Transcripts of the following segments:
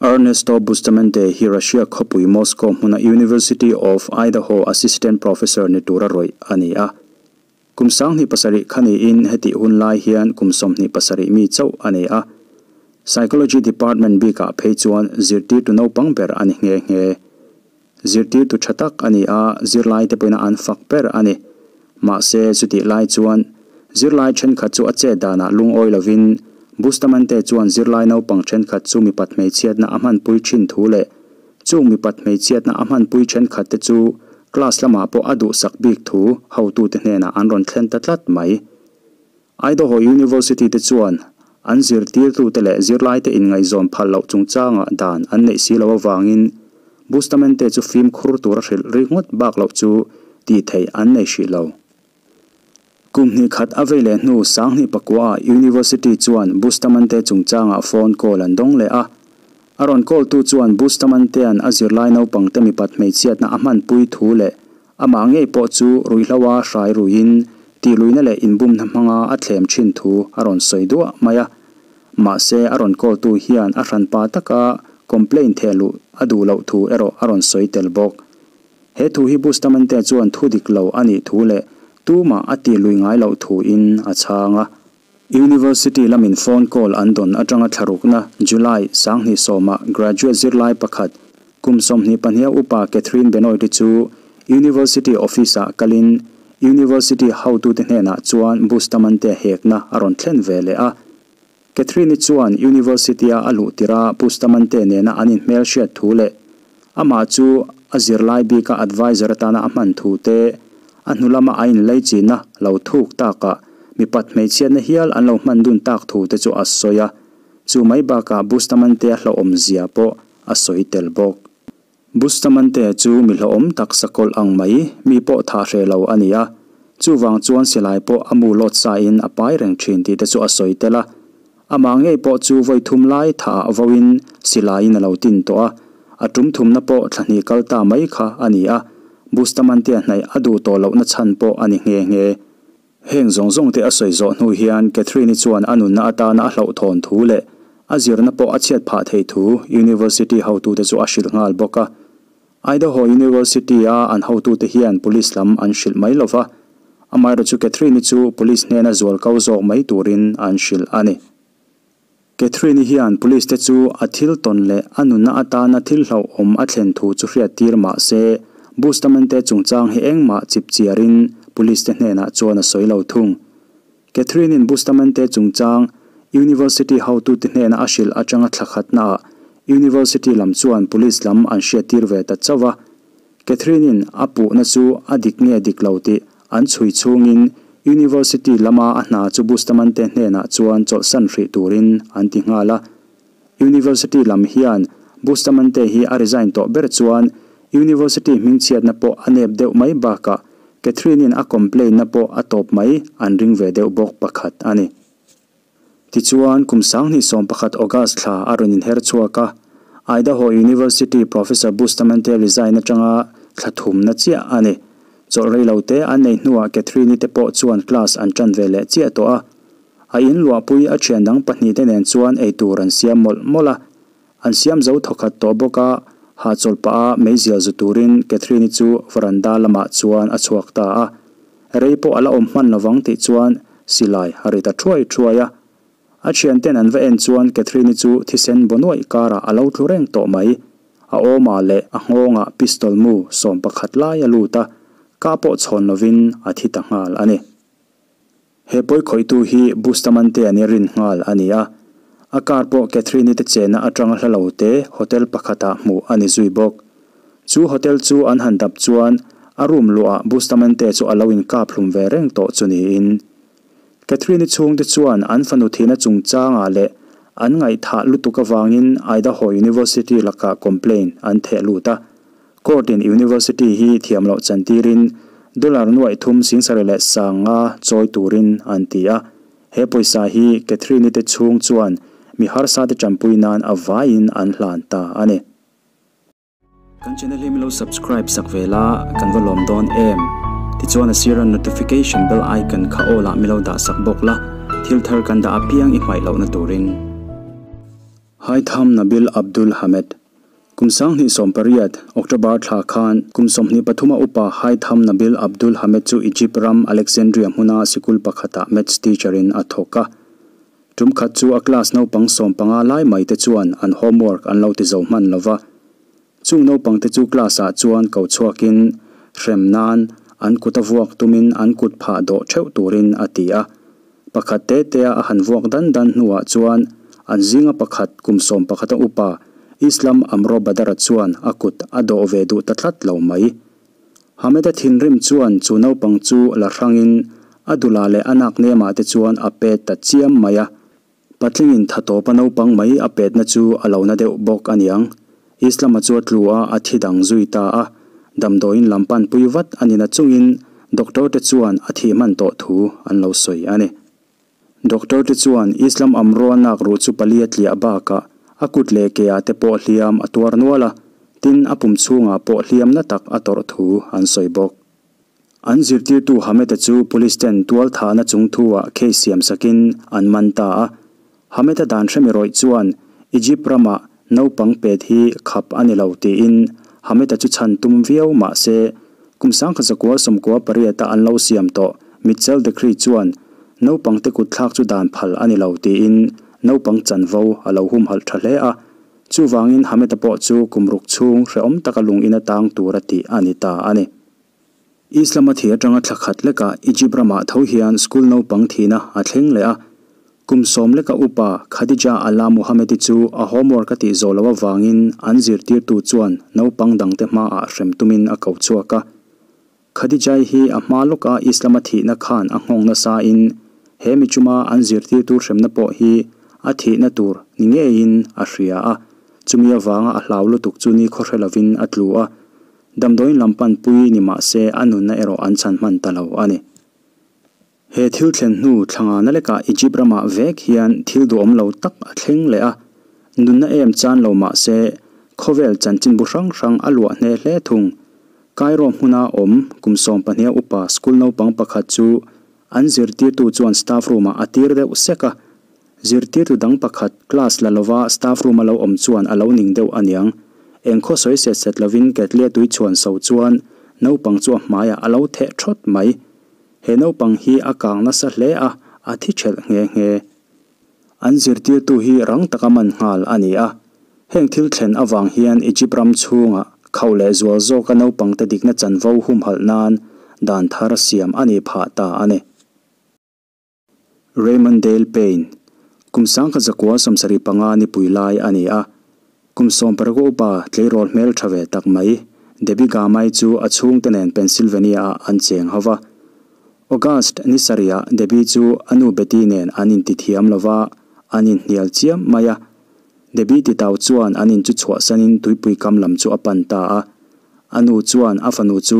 Ernesto Bustamante hi Russia khawpui Moscow hmuna University of Idaho assistant professor ni tura rawih a ni a. Kum 27 kha niin hetih hun lai hian kum 27 mi chauh a ni a. Psychology department bikah phei chuan zirtirtu naupang ber a ni nghe nghe. Zirtirtu tha tak a ni a, zirlaite pawhin an fak ber a ni. Mahse, chutih lai chuan zirlai thenkhat chu a chet danah lungawi lovin Bustamante chuan zirlai naupang thenkhat chu mipat hmeichhiatna a hmanpui thin thu leh chung mipat hmeichhiatna a hmanpui thenkhat te chu class lamah pawh a duhsak bik thu hotute hnenah an rawn thlen ta tlat mai. Idaho University te chuan an zirtirtute leh zirlaite inngaihzawn phal loh chungchangah dan an neih si loh avangin Bustamante chu fimkhur tura hrilh ringawt bak loh chu tih theih an nei hrih lo. Kum hnih khat a vei leh hnu 2009 ah University chuan Bustamante chungchangah phone call an dawng leh a. A rawn call tu chuan Bustamantea'n a zirlai naupangte mipat hmeichhiatna a hmanpui thu leh amah ngei pawh chu ruihhloa hrai ruiin tihluihna leh inbumna hmanga a thlem thin thu a rawn sawi duah mai a. Mahse a rawn call tu hian a hranpa taka complaint thehluh a duh loh thu erawh a rawn sawi tel bawk. He thu hi Bustamante chuan thu dik lo a nih thu leh tumah a tih lui ngai loh thuin a chhang a. University lamin phone call an dawn atanga thlarukna July 2010 ah graduate zirlai pakhat kum 22 upa Catherine Benoit-i chu University office-ah kalin University hotute hnenah chuan Bustamante hekna a rawn thlen ve leh a. Catherine-i chuan University-a a luh tirh a Bustamante nena an inhmel hriat thu leh amah chu a zirlai bika advisor atana a hman thu te, a hnu lama a inlei china lo thuk takah mipat hmeichhiatna hial an lo hman dun tak thu te chu a sawi a, chu mai bakah Bustamante-a hlauhawm zia pawh a sawi tel bawk. Bustamante chu mi hlauhawm tak sakawlh ang mai mi pawh thah hreh lo a ni a, chuvang chuan silai pawh a mu lawt sain a pai reng thin tih te chu a sawi tel a. Amah ngei pawh chu vawi thum lai thah ah voin silaiin a lo tin tawh a, a tum thumna pawh thla hnih kal ta mai kha a ni a, Bustamante-a hnaih a duh tawh lohna chhan pawh a ni nghe nghe. Heng zawng zawng te a sawi zawh hnu hian Catherine-i chuan a nunna atana a hlauhthawn thu leh a zirna pawh a chhiat phah theih thu University hotute chu a hrilh nghal bawk a. Idaho University-a an hotute hian police lam an hrilh mai lo va, amaherawhchu Catherine-i chu police hnena zual ko zawk mai turin an hrilh a ni. Catherine-i hian police te chu a thil tawn leh a nunna atana thil hlauhawm a thlen thu chu hriattir mah se, Bustamante chungchang hi engmah chip chiarin police te hnenah chuan a sawi lo thung. Catherine-in Bustamante chungchang University hotute hnena a hrilh atanga thla khatnaah University lam chuan police lam an hriattir ve ta chauh a. Catherine-in a puhna chu a dik nge dik lo tih an chhui chhungin University lama a hna chu Bustamante hnenah chuan chawlhsan hrih turin an ti nghal a. University lam hian Bustamante hi a resign tawh ber chuan University hmingchhiatna pawh a nep deuh mai bakah Catherine-in a complain-na pawh a tawp mai an ring ve deuh bawk pakhat a ni. Tichuan, kum 2011 August thla a rawn inher chhuak a, Idaho University Professor Bustamante resign atanga thla thumna chiah a ni. Chawlh rei lo te an nei hnuah Catherine-i te pawh chuan class an tan ve leh chiah tawh a. A inluahpui a thian dang pahnih te nen chuan eitur an siam mawlh mawlh a. An siam zo thawkhat tawh bawk a, hahchawlh pah a meizial zu turin Catherine-i chu veranda lamah chuan a chhuak ta a. Rei pawh a la awm hman lovang tih chuan silai a ri ta thuai thuai a. A thianten an va en chuan Catherine-i chu thisen baw nuaih karah a lo tlu reng tawh mai. A awmah leh a nghawngah pistol mu 11 lai a lut a, ka pawh chhawn lovin a thi ta nghal a ni. He pawi khawihtu hi Bustamante-a ni rin nghal a ni a, a car pawh Catherine-i te chenna atanga hla lo te hotel pakhatah hmuh a ni zui bawk. Chu hotel chu an han dap chuan a room luahah Bustamante chu a lo inkap hlum ve reng tawh chu niin. Catherine-i chhungte chuan an fanu thihna chungchangah leh an ngaihthah lutuk avangin Idaho University lakah complaint an theh lut a. Court-in University hi thiam loh chantirin dollar nuaih thum singsarih leh sanga chawi turin an ti a. He pawisa hi Catherine-i te chhung chuan mi harsa te tanpui nan a vaiin an hlan ta a ni. Kan channel hi milo subscribe sak ve la, kan va lawm dawn em. Tichuan a sira notification bell icon kha all ah milo dah sak bawk la, thil thar kan dah apiang i hmaih lohna turin. Haitham Nabil Abdul Hamed. Kum 2018 October thla khan kum 23 a upa Haitham Nabil Abdul Hamed chu Egypt ram Alexandria hmuna sikul pakhata maths teacher in a thawk a. Tum khat chu a class naupang 15 lai mai te chuan an homework an lo ti zo hman lova. Chung naupang te chu class ah chuan ko chhuakin hrem nan an kut a vuak tumin an kut phah dawh theuh turin a ti a. Pakhat te te a han vuak dan dan hnuah chuan an zinga pakhat kum 11 a upa Islam Amro Badara chuan a kut a dawh ve duh ta tlat lo mai. Hameda thinrim chuan chu naupang chu la hrangin a dula leh a nak nema te chuan a pet ta chiam mai a. Patlingin thatawpa naupang mai a petna chu a lo na deuh bawk aniang. Islam a chu a tlu a, a thi dang zui ta a. Damdawiin lampan pui vat anina chungin doctor te chuan a thi hman tawh thu an lo sawi ani. Doctor te chuan Islam Amro a nak ruh chu pali a tliah bakah a kut leh ke ah te pawh hliam a tuar nual a, tin a pum chhungah pawh hliam na tak a tawrh thu an sawi bawk. An zirtirtu Hameda chu police ten tual thahna chung thu ah case siam sakin an man ta a. Hameda dan hremi rawih chuan Egypt ramah naupang pet hi khap a ni lo tiin Hameda chu chhan tum viau mah se kum 1998 a an lo siam tawh Mitchell Decree chuan naupang te kut thlak chu dan phal a ni lo tiin naupang chanvo a lo humhalh tha hle a. Chuvangin Hameda pawh chu kum ruk chhung hrehawm taka lung in atang tur a tih a ni ta a ni. Islam a thi atanga thla khat lekah Egypt ramah tho hian school naupang thihna a thleng leh a. Kum 10 leka upa Khadija Ala Muhammadi chu a homework a tih zawh loh avangin an zirtirtu chuan naupang dangte hmaah hrem tumin a ko chhuak a. Khadijai hi a hma lawka Islam a thihna khan a nghawng nasa in he mi chuma an zirtirtu hremna pawh hi a thihna tur ni ngeiin a hria a. Chumi avanga a hlau lutuk chu ni khaw hre lovin a tlu a. Damdawiin lampan pui ni mah se a nunna erawh an chhan hman ta lo a ni. He thil thlen hnu thlanga na lekah Egypt ramah vek hian thil duhawm lo tak a thleng leh a. Nunna em chan lo mah se khawvel chanchinbu hrang hrang a luah hne hle thung. Cairo hmuna awm kum 12 a upa school naupang pakhat chu an zirtirtu chuan staff room-ah a tir deuh sek a. Zirtirtu dang pakhat class la lova staff room a lo awm chuan a lo ning deuh aniang. Eng khaw sawi set set lovin kettle tui chhuan so chuan naupang chu a hmaiah a lo theh thawt mai. He naupang hi a kang nasa hle a, a thi thelh nghe nghe. An zirtirtu hi rang taka man nghal a ni a. Heng thil thlen avang hian Egypt ram chhungah khauh leh zual zawka naupangte dikna chanvo humhalh nan dan thar siam a ni phah ta a ni. Raymond Dale Payne, kum 1975 ni pui lai a ni a. Kum 16 upa tleirawl hmel tha ve tak mai Debbie Gamai chu a chhungte nen Pennsylvania ah an cheng ho va. August ni sarihah Debbie chu a nu Betty nen an intithiam lova, an inhnial chiam mai a. Debbie titau chuan an in chu chhuahsanin tuipui kam lam chu a pan ta a. A nu chuan a fanu chu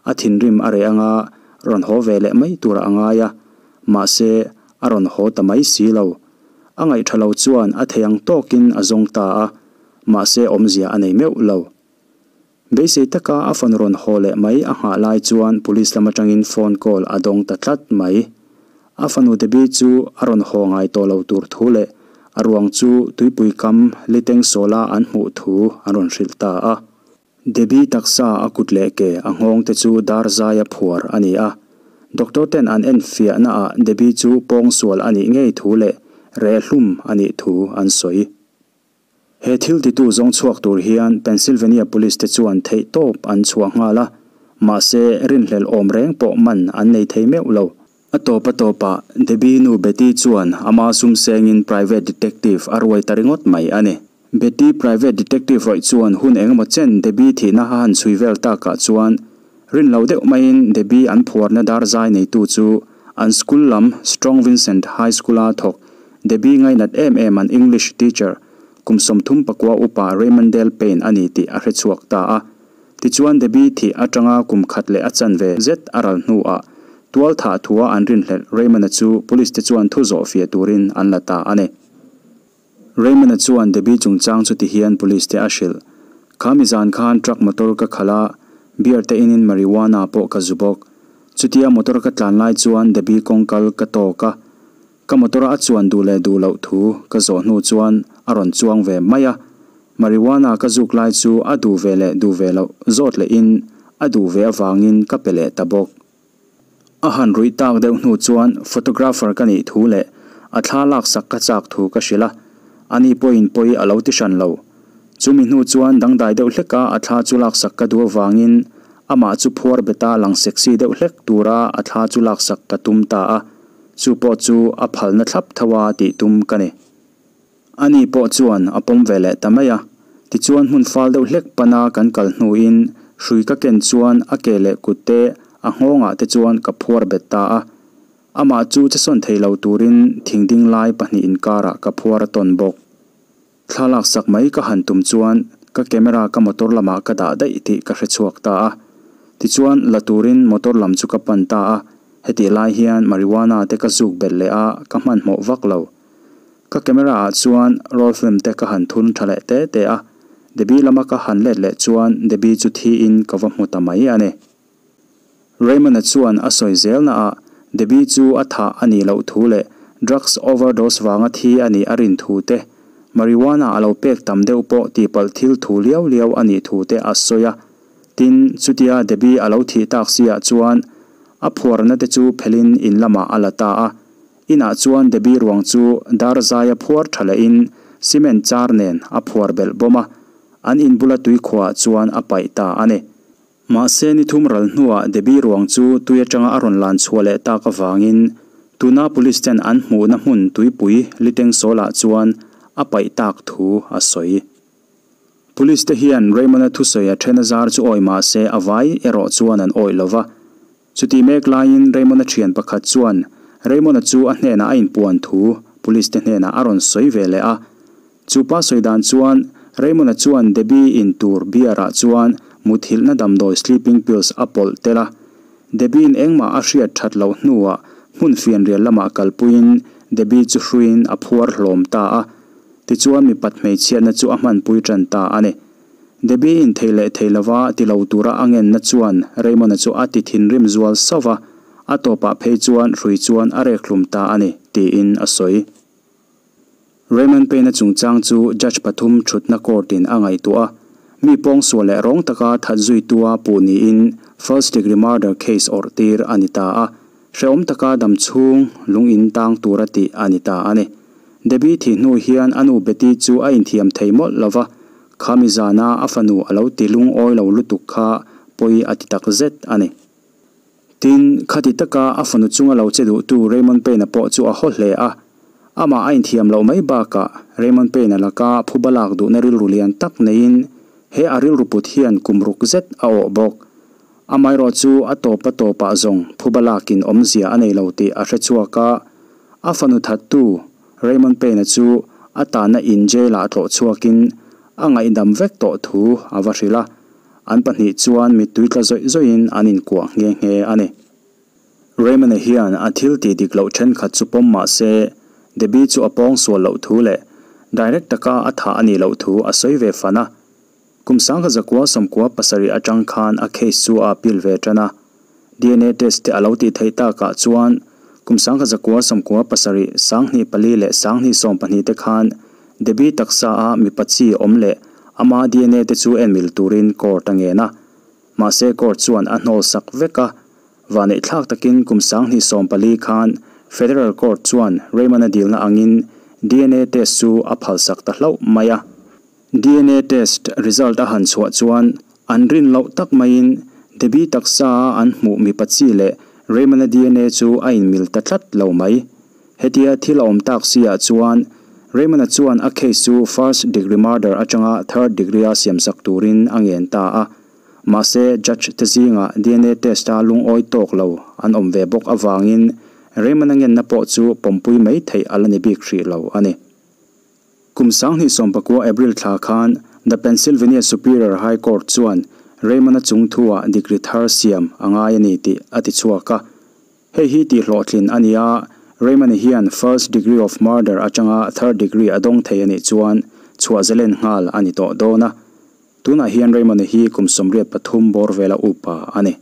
a thinrim a reh anga rawn haw ve leh mai turah a ngai a, mahse a rawn haw ta mai si lo. A ngaihtha lo chuan a thei ang tawkin a zawng ta a, mahse awmzia a nei meuh lo. Beisei taka a fanu rawn haw leh mai a nghah lai chuan police lam atangin phone call a dawng ta tlat mai. A fanu Debbie chu a rawn haw ngai tawh lo tur thu leh a ruang chu tuipui kam liteng sawla an hmuh thu an rawn hrilh ta a. Debbie taksa a kut leh ke a nghawng te chu dar zaia phuar a ni a. Doctor ten an en fiahna ah Debbie chu pawng sual a nih ngei thu leh reh hlum a nih thu an sawi. He thil titu zawng chhuak tur hian Pennsylvania police te chuan theih tawp an chhuah nghal a, mahse rinhlelh awm reng pawh man an nei thei meuh lo. A tawp a tawpah Debbie nu Betty chuan ama sum sengin private detective a ruai ta ringawt mai a ni. Betty private detective rawih chuan hun engemaw chen Debbie thihna a han chhui vel takah chuan rin lo deuh maiin Debbie an phuarna dar zai neitu chu an school lam Strong Vincent High School-a thawk Debbie ngainat em em an English teacher kum 34 upa Raymond Dale Payne a ni tih a hre chhuak ta a. Tichuan Debbie thih atanga kum khat leh a chanve zet a ral hnuah tual thah thua an rinhlelh Raymond-a chu police te chuan thu zawh fia turin an la ta a ni. Raymond-a chuan Debbie chungchang chu tihian police te a hrilh. Kha mi zan khan truck motor ka khalh a, beer te inin marijuana pawh ka zu bawk. Chutia motor ka tlan lai chuan Debbie kawngkal ka tawk a. Ka motor a chuan duh leh duh loh thu ka zawh hnu chuan a rawn chuang ve mai a. Marijuana ka zuk lai chu a duh ve leh duh ve loh zawt lehin a duh ve avangin ka pe leh ta bawk. A han ruih tak deuh hnu chuan photographer ka nih thu leh a thla laksak ka chak thu ka hrilh a, ani pawhin pawi a lo ti hran lo. Chumi hnu chuan dangdai deuh hleka a thla chu laksak ka duh avangin amah chu phuar beta lang sexy deuh hlek tura a thla chu laksak ka tum ta a, chu pawh chu a phalna thlap tho a tih tum ka ni. Ani pawh chuan a pawm ve leh ta mai a, tichuan hmun fal deuh hlek pana kan kal hnuin hrui ka ken chuan a ke leh kut te a nghawngah te chuan ka phuar bet ta a. Amah chu che sawn thei lo turin thing ding lai pahnih inkarah ka phuar a tawn bawk. Thla laksak mai ka han tum chuan ka camera ka motor lamah ka dah daih tih ka hre chhuak ta a. Tichuan la turin motor lam chu ka pan ta a, hetih lai hian marijuana te ka zuk belh leh a, ka hmanhmawh vak lo. Ka camera ah chuan roll film te ka han thun tha leh te te a, Debbie lama ka han let leh chuan Debbie chu thiin ka va hmu ta mai a ni. Raymond-a chuan a sawi zelna ah Debbie chu a thah a nih loh thu leh drugs overdose vanga thi a nih a rin thu te, marijuana a lo pek tam deuh pawh tihpalh thil thu liau liau a nih thu te a sawi a. Tin, chutia Debbie a lo thih tak si ah chuan a phuarna te chu phelhin in lamah a la ta a. Inah chuan Debbie ruang chu dar zaia phuar tha lehin cement char nen a phuar belh bawm a, an in bula tuikhuah chuan a paih ta a ni. Mahse ni thum ral hnuah Debbie ruang chu tui atanga a rawn lan chhuah leh tak avangin tuna police ten an hmuhna hmun tuipui Litengsawl-ah chuan a paih tak thu a sawi. Police te hian Raymond-a thusawi a then a zar chu awih mahse a vai erawh chuan an awih lova. Chutih mek laiin Raymond-a thian pakhat chuan Raymond-a chu a hnenah a inpuan thu Police te hnenah a rawn sawi ve leh a. Chu pa sawi dan chuan Raymond-a chuan Debbie in tur beer-ah chuan muthilhna damdawi sleeping pills a pawlh tel a. Debbie-in engmah a hriat that loh hnuah hmun fianrial lamah kalpuiin Debbie chu hruiin a phuar hlawm ta a. Tichuan mipat hmeichhiatna chu a hmanpui tan ta a ni. Debbie in thei leh thei lova ti lo tura a ngenna chuan Raymond-a chu a ti thinrim zual sauh va, a tawpah phei chuan hrui chuan a rek hlum ta a ni, tiin a sawi. Raymond Payne-a chungchang chu Judge pathum thutna court-in a ngaihtuah a, mi pawngsual leh rawng taka that zuitua puh niin first degree murder case awrh tir a ni ta a, hrehawm taka dam chhung lung in tang tura tih a ni ta a ni. Debbie thih hnu hian a nu Betty chu a inthiam thei mawlh lova, Khami zana a fanu a lo ti lungawi lo lutuk kha pawi a ti tak zet a ni. Tin, khati taka a fanu chunga lo che duhtu Raymond Payne-a pawh chu a haw hle a. Amah a inthiam loh mai bakah Raymond Payne-a laka phuba lak duhna rilru lian tak neiin he a rilru put hian kum ruk zet a awh bawk. Amaherawh chu a tawp a tawpah zawng phuba lakin awmzia a nei lo tih a hre chhuak a, a fanu thattu Raymond Payne-a chu a tahna in jail-ah tlawh chhuakin a ngaihdam vek tawh thu a va hrilh a, an pahnih chuan mittui tla zawih zawihin an inkuah nghe nghe a ni. Raymond-a hian a thil tih dik loh thenkhat chu pawm mah se, Debbie chu a pawng sual loh thu leh direct taka a thah a nih loh thu a sawi ve fan a. Kum 1997 atang khan a case chu a appeal ve tan a. Dna test te a lo tih theih takah chuan kum 1997, 24 leh 2012 te khan Debbie taksa a mipa chi awm leh ama dna te chu en mil turin court a ngen a. Mahse court chuan a hnawl sak vek a. Vaneihthlak takin kum 2014 khan Federal Court chuan Raymond-a dilna angin dna test chu a phalsak ta hlauh mai a. Dna test result a han chhuah chuan an rin loh tak maiin Debbie taksa a an hmuh mipa chi leh Raymond-a dna chu a inmil ta tlat lo mai. Hetia thil a awm tak si ah chuan Raymond-a chuan a case chu first degree murder atanga third degree a siamsak turin a ngen ta a. Mahse judge te zingah dna test a lungawi tawk lo an awm ve bawk avangin Raymond-a ngenna pawh chu pawmpui mai theih a la ni bik hrih lo a ni. Kum 2019 April thla khan The Pennsylvania Superior High Court chuan Raymond-a chung thu-ah degree thar siam a ngai a ni tih a ti chhuak a. Hei hi tihhlawhtlin a ni a, Raymond-a hian first degree of murder atanga third degree a dawng thei a nih chuan chhuah zalen nghal a ni tawh dawn a. Tunah hian Raymond-a hi kum 83 bawr vela upa a ni.